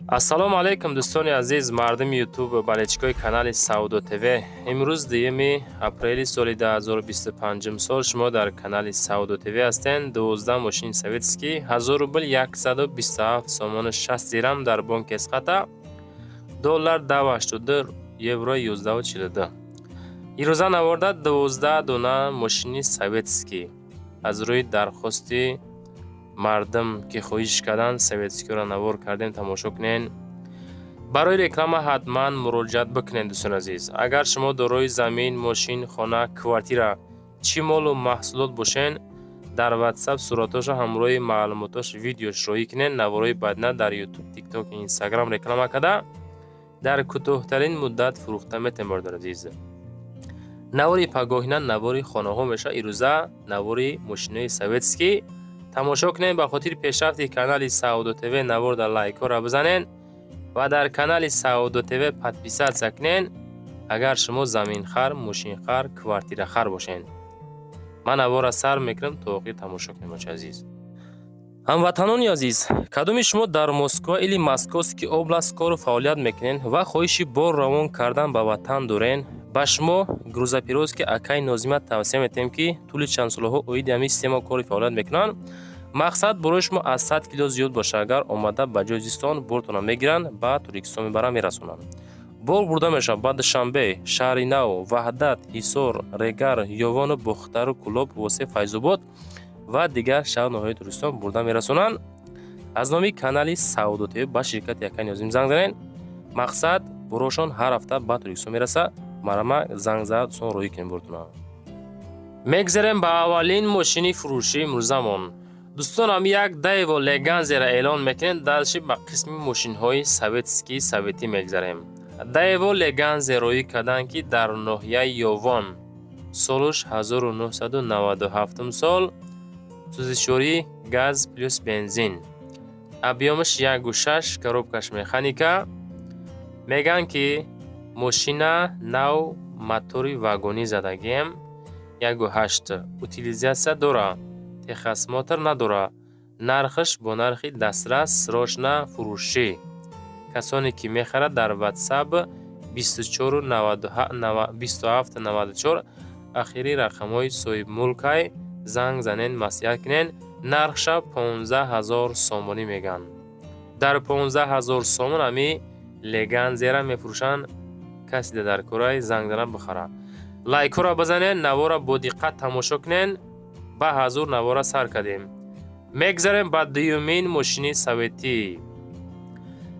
Ассалому алайкум, дӯстони азиз, мардуми Ютуб, болельщикои канали Савдо ТВ. Имрӯз 2 апрели соли 2025 сол, шумо дар канали Савдо ТВ ҳастен. 12 мошини советский, 1000 рубл, 127 сомону 60 дирам дар бонки Эсхата, доллар 10,82, евро 11,42. Ирӯза наворда 12 дона мошини советский аз рӯи дархости мардум, ки хоҳиш карданд, советскиро навор кардем, тамошо кунен. Барои реклама ҳатман муроҷиат бикунед, дӯстони азиз. Агар шумо дорои замин, мошин, хона, квартира, чӣ молу маҳсулот бошен, дар Ватсап суратоша ҳамроҳи маълумотош видеош роҳӣ кунед. Наворои баъдина дар Ютуб, Тикток, Инстаграм реклама карда, дар кӯтоҳтарин муддат фурӯхта метавонем, бародари азиз. Навори пагоҳина навори хонаҳо мешавад, ирӯза навори мошинои советский тамошо кунед. Ба хотири пешрафти канали Савдо ТВ навор дар лайкҳоро бизанед ва дар канали Савдо ТВ подписаться кунед, агар шумо заминхар, мошинхар, квартирахар бошед. Ман наворро сар мекунам, то охир тамошо кунед, бачаи азиз. Ҳамватанони азиз, кадоми шумо дар Москва или Московский область кору фаъолият мекунед ва хоҳиши бор равон кардан ба ватан дорен, ба шумо грузоперевозки акаи Нозима тавсия метиҳем, ки тӯли чанд солаҳо оиди ҳамин система кори фаъолият мекунанд. Мақсад, борои шумо аз 100 кило зиёд бошад, агар омада ба ҷои зистон бортона мегиранд, ба Тоҷикистон мебаранд, мерасонанд. Бор бурда мешавад ба Душанбе, Шаҳри Нав, Ваҳдат, Ҳисор, Регар, Ёвону Бохтару Кӯлоб, Восе, Файзобод ва дигар шаҳру ноҳияи Тоҷикистон бурда мерасонанд. Аз номи канали Савдо ТВ ба ширкати акаи Нозим занг занед. Мақсад, борошон ҳар ҳафта ба Тоҷикистон мерасад. Марама занг зад, дӯстон, роҳӣ кунем бортона. Мегзарем ба аввалин мошини фурӯшии имрӯзамон. Дӯстонам, як Дэво Леганзера эълон мекунем. Дальше ба қисми мошинҳои советский, советӣ мегзарем. Дэво Леганзе роӣ карданд, ки дар ноҳияи Ёвон, солуш 1997 сол, сӯзишворӣ газ плюс бензин, объёмаш 1,6, коробкаш механика. Мегӯянд, ки мошина нав, мотори вагонӣ задагием, 1,8, утилизация дора, техосмотр надора. Нархаш бо нархи дастрас, срочно фурӯшӣ. Касоне ки мехарад, дар Ватсап 24 97 94, ахири рақамҳои соҳибмулкай, занг занен, маслиҳат кунен. Нархша 15 000 сомонӣ мегӯянд. Дар 15 000 сомон ами Леганзера мефурӯшанд. Касе дар корай, занг зана, бихара. Лайкҳоро бизанед, навора бо диққат тамошо кунед. Ба ҳазур навора сар кардем. Мегзарем ба дуюмин мошини советӣ.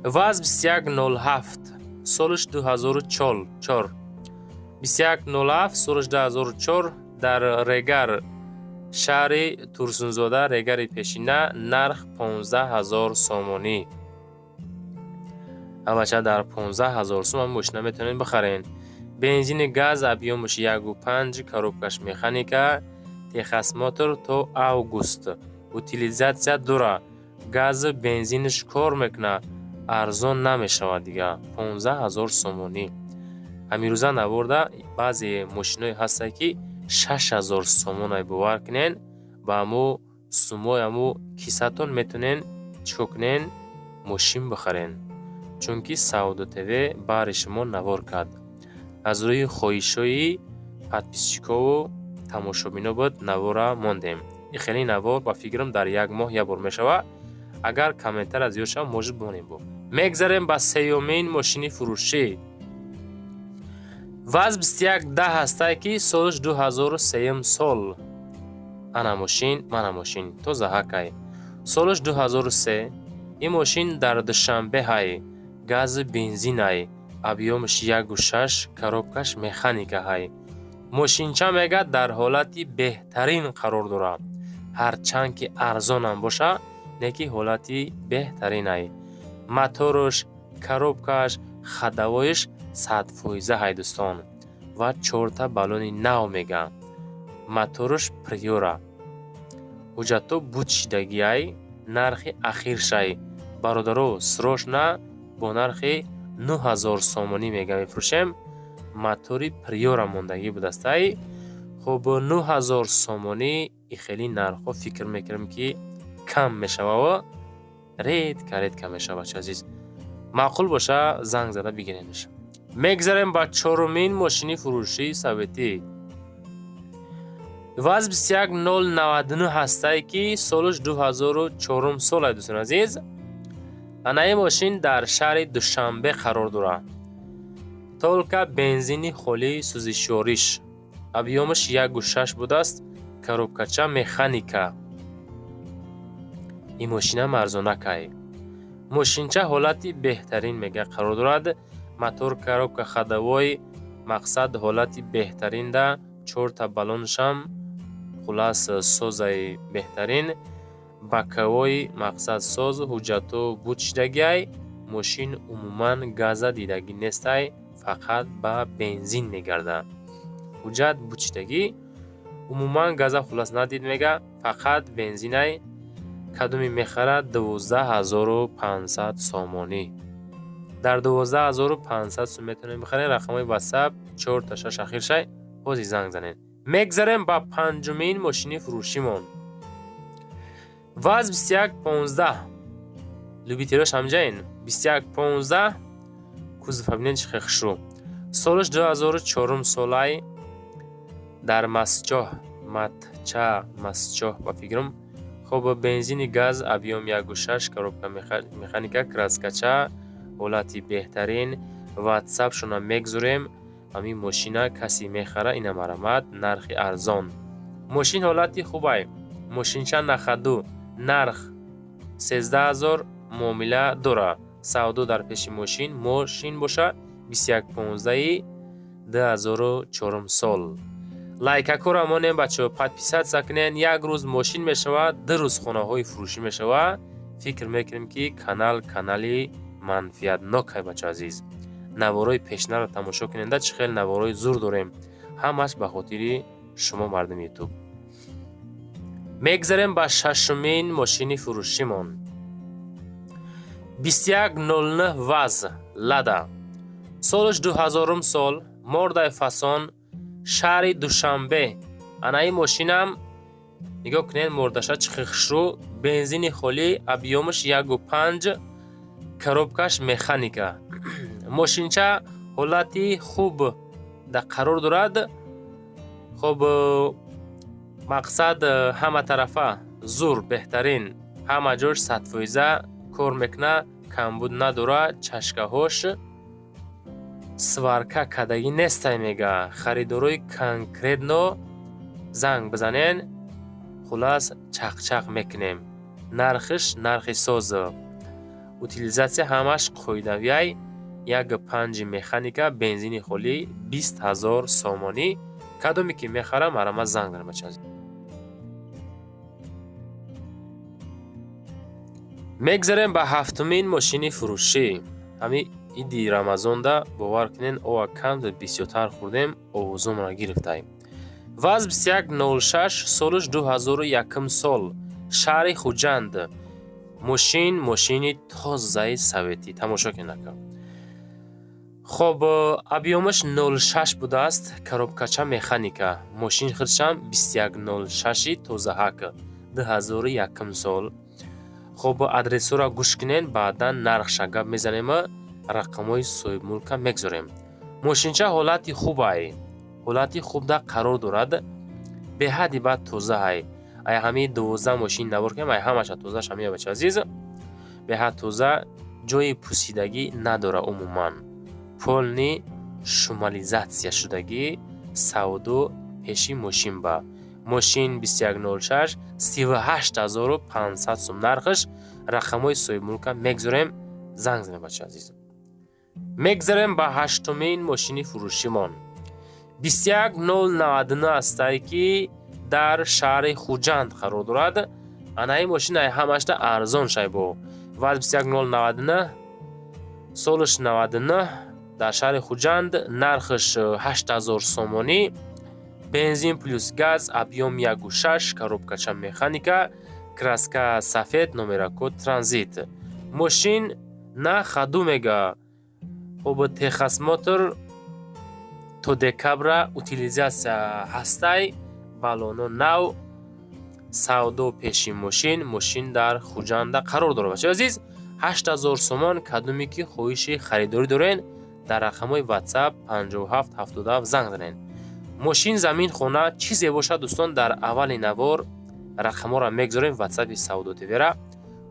ВАЗ 2107, солаш 2004, 2107, солаш 2004, дар Регар, шаҳри Турсунзода, Регари пешина. Нарх 15 000 сомонӣ. Авача, дар 15 000 сум мошина метавонед бихаред. Бензини, газ, объёмаш 1,5, коробкаш механика, техосмотр то август, утилизация дора, газу бензинаш кор мекунад. Арзон намешавад дига, 15 000 сомонӣ. Ҳамирӯза наворда баъзе мошиное ҳастанд, ки 6000 сомонай, бовар кунен. Ба ҳамо суммои ҳамо кисатон метавонен чӣ кор кунен? Мошин бихарен. Чунки Савдо ТВ баҳри шумо навор кард. Аз рӯи хоҳишҳои подписчикову тамошобино буд, навора мондем. И хеле навор, ба фикрам, дар як моҳ як бор мешавад. Агар комментария зиёд шавад, может, бимонем. Бо мегзарем ба сеюмин мошини фурӯшӣ. ВАЗ 2110 ҳастае, ки солаш 2003 сол. Ана мошин, мана мошин тоза ҳакай, солаш 2003. Ин мошин дар Душанбе ҳай, газу бензинай, объёмаш 1,6, коробкаш механика ҳай. Мошинча, мегӯяд, дар ҳолати беҳтарин қарор дорад. Ҳарчанд ки арзонам боша, не ки ҳолати беҳтаринай. Мотораш, коробкаш, ходовоиш 100% ҳай, дӯстон, ва чорта баллони нав мегӯяд. Мотораш Приора, ҳуҷҷатҳо буд шидагиай. Нархи ахиршай, бародаро, срочно бо нархи 9000 сомонӣ мега мефурӯшем. Мотори Приора мондагӣ будастай. Хуб, 9000 сомонӣ и хеле нархҳо, фикр мекунам, ки кам мешавад, редко, редко мешавад, бача азиз. Маъқул боша, занг зада бигиренаш. Мегзарем ба чорумин мошини фурӯшии советӣ. ВАЗ 21099 ҳастае, ки солаш 2004 солае, дӯстони азиз. Анаи мошин дар шаҳри Душанбе қарор дорад. Только бензини холии сӯзишёриш. Объём аш 1,6 будааст, коробкача механика. Ин мошинам арзонакай. Мошинча ҳолати беҳтарин, мега, қарор дорад. Мотор, коробка ходовой, мақсад, ҳолати беҳтаринда, чорта баллонашам, хулас, созаи беҳтарин, боковой, мақсад, соз, ҳуҷҷатҳо буд шидагиай. Мошин умуман газа дидагӣ нестай, фақат ба бензин мегардад. Ҳуҷҷат буд шидагӣ, умуман газа, хулас, надид, мега, фақат бензинай. Кадоме мехарад, 12 500 сомонӣ. Дар 12 500 сум метавонед бихаред. Рақамҳои ватсап чорта шаш ахиршай, ҳозир занг занед. Мегзарем ба панҷумин мошини фурӯшимон. ВАЗ 2115. Любитель ош ҳамҷаин. 2115, кузов бинед, чӣ хел хушрӯ. Солаш 2004 солай, дар Масчоҳ, Матча, Масчоҳ ба фикрам. Хоб, бензини газ, объём 1,6, коробка механика, краска ча ҳолати беҳтарин. Ватсапшона мегзурем. Ҳамин мошина касе мехара, ина марамат, нархи арзон. Мошин ҳолати хубай. Мошинча на ходу, нарх 13 000, муомила дора. Савдо дар пеши мошин, мошин боша 2115-и 2004 сол. Лайкакора монем, бачаҳо, подписаться кунен. Як рӯз мошин мешавад, 2 рӯз хонаҳои фурӯшӣ мешавад. Фикр мекунем, ки канал канали манфиатнокай, бачаҳо азиз. Наворои пешнаро тамошо куненда, чӣ хел наворои зур дорем. Ҳамаш ба хотири шумо, мардуми Ютуб. Мегзарем ба шашумин мошини фурӯшимон. 2109 ВАЗ Лада. Солаш 2000 сол, мордаи фасон, шаҳри Душанбе. Анаи мошинам нигоҳ кунед, мордаша чӣ хел хушрӯ, бензини холӣ, объём аш 1,5, коробка ш механика. Мошинча ҳолати хуб да қарор дорад. Хоб, мақсад, ҳама тарафа зур, беҳтарин, ҳама ҷош 100% кор мекунад, камбуд надорад, чашкаҳош сварка кардагӣ нестай, мега. Харидорои конкретно занг бизанен, хулас, чақчақ мекунем. Нархиш нархи соз, утилизация ҳамаш қоидавиай, 1,5 механика, бензини холӣ, 20 000 сомонӣ. Кадоме ки мехарам, марама занг занед, бачаҳо. Мегзарем ба ҳафтумин мошини фурӯшӣ. Ҳамин иди Рамазонда, бовар кунед, ова камтар бисёртар хӯрдем, овозумона гирифтаем. ВАЗ 2106, солаш 2001 сол, шаҳри Хуҷанд. Мошин мошини тозаи советӣ, тамошо кунед, ака. Хоб, объём аш 06 будааст, коробка ча механика. Мошин худшам 2106 тозаҳак, 2001 сол. Хоб, адресҳоро гӯш кунед, баъдан нархша гап мезанем, рақамҳои соҳибмулка мегзорем. Мошинча ҳолати хубай, ҳолати хубда қарор дорад, беҳадди баъд тозаҳай. Ай ҳамаи 12 мошин навор кунем, ай ҳамаша тозааш ҳамия, бача азиз. Беҳад тоза, ҷои пусидагӣ надора умуман. Полный шумализация шудагӣ, савдо пеши мошин ба. Мошин 2106, 38 500 сум нархаш, рақамҳои соҳибмулка мегзорем, занг занед, бача азиз. Мегзарем ба ҳаштумин мошини фурӯшимон. 21099 ҳастае, ки дар шаҳри Хуҷанд қарор дорад. Анаи мошин ай ҳамашда арзон шайбо. ВАЗ 21099, солаш 99, дар шаҳри Хуҷанд, нархаш 8000 сомонӣ, бензин плюс газ, объём 1,6, коробка ча механика, краска сафед, номерако транзит. Мошин на ходу, мега. Хоб, техосмотр то декабра утилизация ҳастай, баллоно нав, савдо пеши мошин, мошин дар Хуҷанда қарор дорад, бачаи азиз. 8000 сомон. Кадоме ки хоҳиши харидорӣ дорен, дар рақамҳои WhatsApp 57 77 занг занед. Мошин, замин, хона, чизе бошад, дӯстон, дар аввали навор рақамҳоро мегузорем. WhatsApp-и Савдо ТВ-ра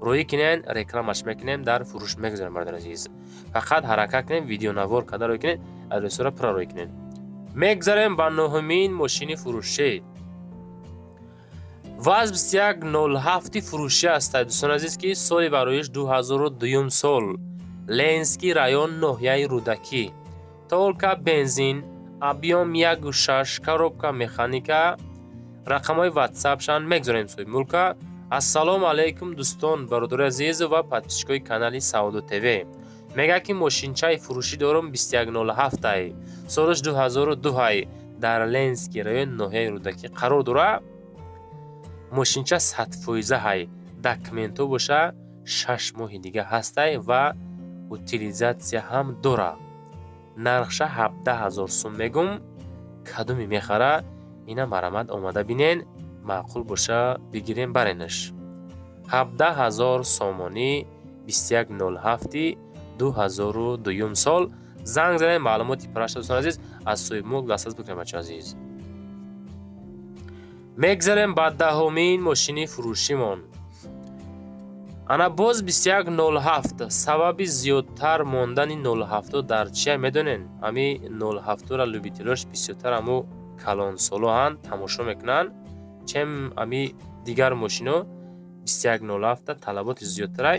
рӯӣ кинен, рекламаш мекунем, дар фурӯш мегузорем. Бародари азиз, фақат ҳаракат кунем, видеонавор карда рӯй кунед, адресҳоро пурра рӯй кунед. Мегзарем ба нуҳумин мошини фурӯшӣ. ВАЗ 2107 фурӯшӣ ҳастад, дӯстони азиз, ки соли бароиш 2002 сол, Ленинский район, ноҳияи Рӯдакӣ, только бензин, объём 1,6, коробка механика. Рақамҳои ватсапшан мегузорем соҳибмулка. Ассалому алайкум, дӯстон, бародари азиз ва подписчикои канали Савдо ТВ. Мегӯяд, ки мошинчаи фурӯшӣ дорум, 2107 ай, солаш 2002 ай, дар Ленинский район, ноҳияи Рӯдакӣ қарор дорад. Мошинча 100% ҳай, документҳо боша 6 моҳи дига ҳастай ва утилизация ҳам дора. Нархша 17 000 сум мегум. Кадоме мехара, ина марамат омада бинен, маъқул боша, бигирем, баренаш. 17 000 сомонӣ, 2107, 2002 сол. Занг занед, маълумоти пуррашта, дӯстони азиз, аз соҳибмулк дастрас бикунед, бачаҳо азиз. Мегзарем ба даҳумин мошини фурӯшимон. Ана боз 2107. Сабаби зиёдтар мондани 07 дар чия, медонен? Ҳами 07-ро любителош бисёртар ҳаму калонсолоанд, тамошо мекунанд, чем ҳами дигар мошино. 2107 талаботи зиёдтарай,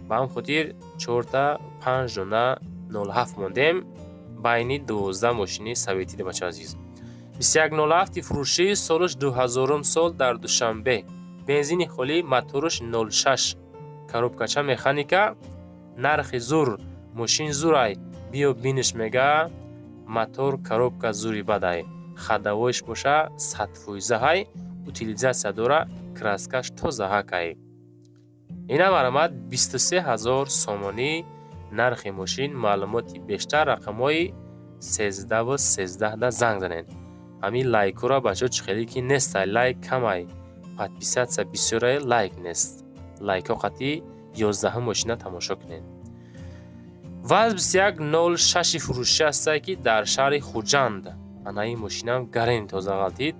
ба ҳам хотир чорта, панҷ дона 07 мондем байни 12 мошини советида, бачаҳо азиз. 2107 фурӯшӣ, солаш 2000 сол, дар Душанбе, бензини холӣ, мотораш 06, коробкача механика. Нархи зур, мошин зурай, биё биниш, мега. Мотор, коробка зури бадай, ходовойш боша 100% ҳай, утилизация дора, краскаш тозаҳакай. Ина марамат, 23 000 сомонӣ нархи мошин. Маълумоти бештар рақамҳои 13 13 да занг занед. Ҳамин лайкҳоро, бачаҳо, чӣ хеле ки нестай, лайк камай, подписаться бисёрае, лайк нест. Лайкҳо қатъи 11-ҳум мошина тамошо кунед. ВАЗ 2106 фурӯшӣ ҳастае, ки дар шаҳри Хуҷанд. Ана ин мошинам гарени тоза ғалтид.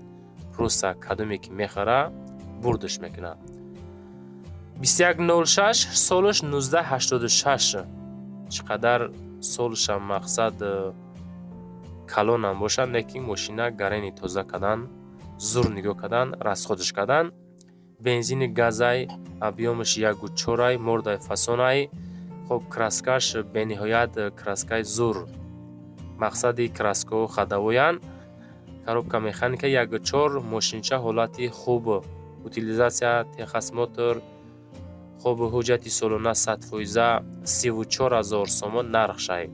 Просто кадоме ки мехара, бурдаш мекунад. 2106, солаш 1986. Чӣ қадар солашам, мақсад, калонам бошад, лекин мошина гарени тоза кардан, зур нигоҳ кардан, расходаш кардан. Бензини газай, объёмаш 1,4-ай, мордай фасонай. Хоб, краскаш бениҳоят краскаи зур, мақсади краскаҳо ходовоянд. Коробка механика, 1,4. Мошинча ҳолати хуб, утилизация, техосмотр. Хоб, ҳуҷҷати солона 100%. 34 000 сомон нархшай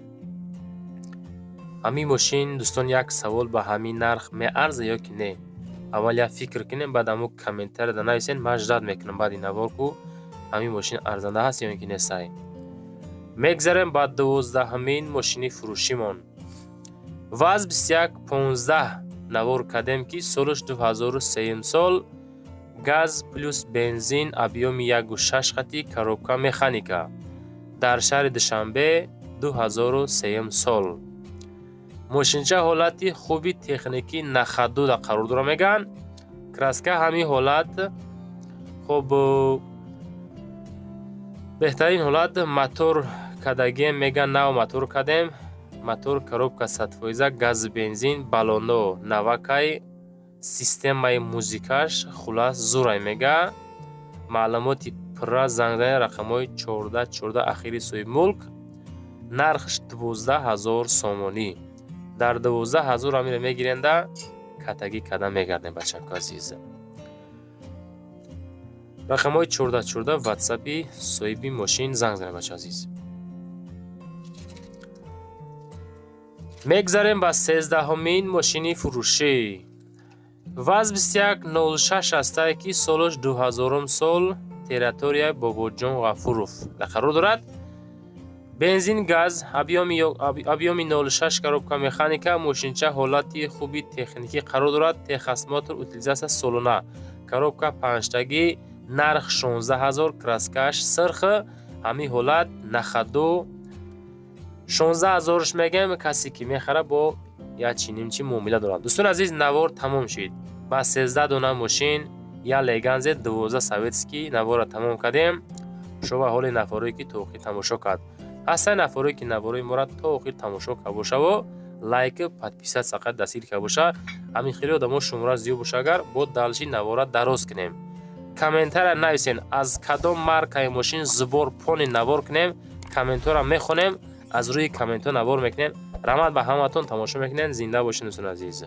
ҳамин мошин. Дӯстон, як савол: ба ҳамин нарх меарза ё ки не? Аввал як фикр кунем, баъд ҳамун комментарияда нависен. Ман ждать мекунам баъди навор, ку ҳамин мошин арзанда ҳаст ё ин ки нестай. Мегзарем ба 12-ҳамин мошини фурӯшимон. ВАЗ 2115 навор кардем, ки солаш 2003 сол, газ плюс бензин, объёми 1,6 хати, коробка механика, дар шаҳри Душанбе, 2003 сол. Мошинча ҳолати хуби техникӣ, на ходу да қарор дора, мегӯянд. Краска ҳамин ҳолат, хоб, беҳтарин ҳолат. Мотор кардагием, мегӯянд, нав мотор кардем. Мотор, коробка 100%, газ, бензин, баллоно навакай, системаи музикаш, хулас, зурай, мега. Маълумоти пурра занг занед рақамҳои 14 14 ахири соҳибмулк. Нархш 12 000 сомонӣ. Дар 12 000 амиро мегиренда, катагӣ карда мегардем, бачако азиз. Рақамҳои 14 14 ватсапи соҳиби мошин, занг занед, бача азиз. Мегзарем ба 13-ҳумин мошини фурӯшӣ. ВАЗ 2106 ҳастае, ки солаш 2000 сол, территорияи Бобоҷон Ғафуров қарор дорад. Бензин, газ, объёми 06, коробка механика. Мошинча ҳолати хуби техникӣ қарор дорад, техосмотр, утилизация солона, коробка панҷтагӣ. Нарх 16 000, краскаш сирх. Ҳамин ҳолат на ходу 16 ҳазорш мегем, касе ки мехара, бо як чи нимчи муомила дорад. Дӯстони азиз, навор тамом шид. Ба 13 дона мошин, як Леганзе, 12 советский навора тамом кардем. Шова ҳоли нафарое, ки то охир тамошо кард. Ҳастанд нафарое, ки наворои моро то охир тамошо кард бошаву лайк, подписаться қад дастгир кард боша. Ҳамин хеле одамо шумора зиёд боша, агар бо дальше навора дароз кунем. Комментария нависен, аз кадом маркаи мошин сбор пони навор кунем. Комментҳоро мехонем, аз рӯи комментҳо навор мекунем. Раҳмат ба ҳаматон, тамошо мекунем. Зинда бошед, дӯстони азиз.